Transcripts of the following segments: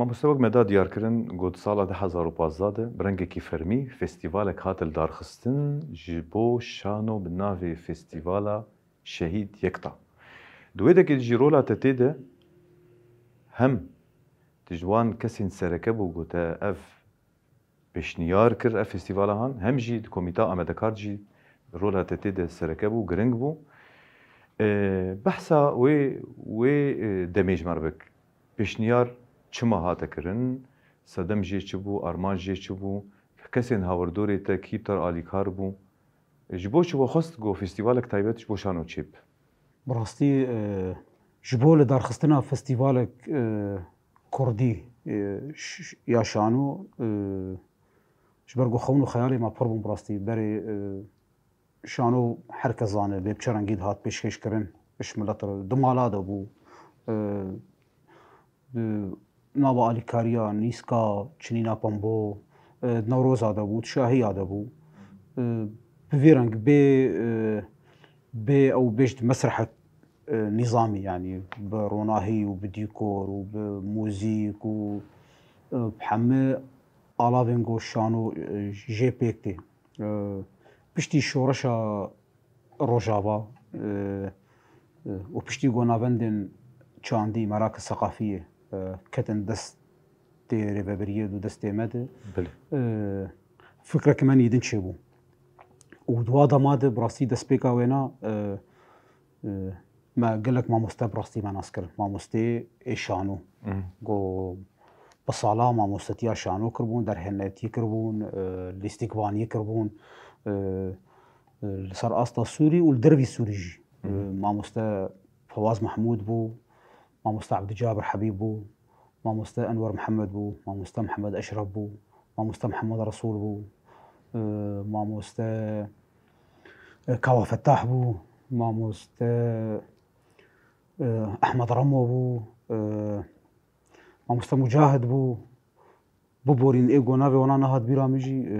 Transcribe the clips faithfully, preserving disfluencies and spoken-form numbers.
Mamoste, wek me da diyarkirin, got sala du hezar û pazdeh de bi rengekî fermî festîvalek hate lidarxistin ji bo şano bi navê Festîvala Şehîd Yekta. Di wê dekê de jî rola te tê de hem tu ji wan kesên sereke bû, got te ev pêşniyar kir ev festîvala han, hem jî di komîta amadekar jî rola te tê de sereke bû, giring bû. E, behsa wê, wê, e, demê ji me re bik. Pêşniyar çima hate kirin? Sedem jê çi bû? Armanc jê çi bû? Kesên hawirdorê te kî bi te re alîkar bû? Ji bo çi we xwest ku festîvalek taybet ji bo şano çêb? Bi rastî, e, ji bo lidarxistina festîvalek, e, kurdî, e, ş-, ş-, ya şano, e, ji ber ku xewn û xeyalê me pir bûn bi rastî. Berê, e, şano her kes zane, bê bi çi rengî dihat pêşkêşkirin, ji milet re di mala de bû, e, di nava alîkariya nîska çinîna pembo, e, di Newroza de bû, di şahiya de bû. E, bi vî reng bê, e, bê ew bêj di mesrehek, e, nîzamî, yanî bi ronahî û bi dîkor û bi muzîk û, e, bi hemî alavên ku şano, e, jê pêk tê. E, piştî şoreşa Rojava, e, e, û piştî ku navendên çandî, merakê seqafiyê, e, ketin destê rêvebiriyê û destê me de, Belê. e, fikreke me nî din çêbû. Û di wa dema de bi rastî destpêka wêna, e, e, me gelek mamoste bi rastî me nas kirin. Mamosteyê şano. Mhm. Ku bi sala mamostetiya şano kiribûn, derheletî kiribûn, e, lîstikvanî kiribûn, e, e, li ser asta Sûrî û li dervî Sûrî jî. E, Mhm. Mamoste Fewaz Mehmûd bû, mamoste Ebdicabir Hebîb bû, mamoste Enwer Mihemed bû, mamoste Mihemed Eşref bû, mamoste Mihemed Resûl bû, e, mamoste, e, Kawa Fettah bû, mamoste, e, Ehmed Remo bû, e, mamoste Mucahid bû. Biborîn ê ku navê wana nehat bîra min jî, e,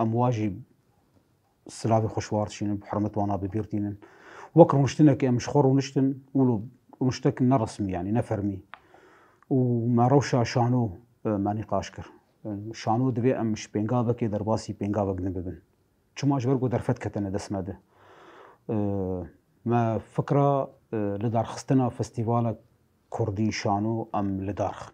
em wa jî silavê xweş war dişînin, bi hurmet wana bi bîr tînin. Wek rûniştinekê em ji xwe rûniştin, wilo rûniştek ne resmî, yanî ne fermî. Û me rewşa şano, e, me nîqaş kir. E, şano divê em ji pêngavekê derbasî pêngavek din bibin. Çima? Ji ber ku derfet ketine dest me de. E, me fikra, e, lidarxistina festîvala kurdî şano em li dar xin.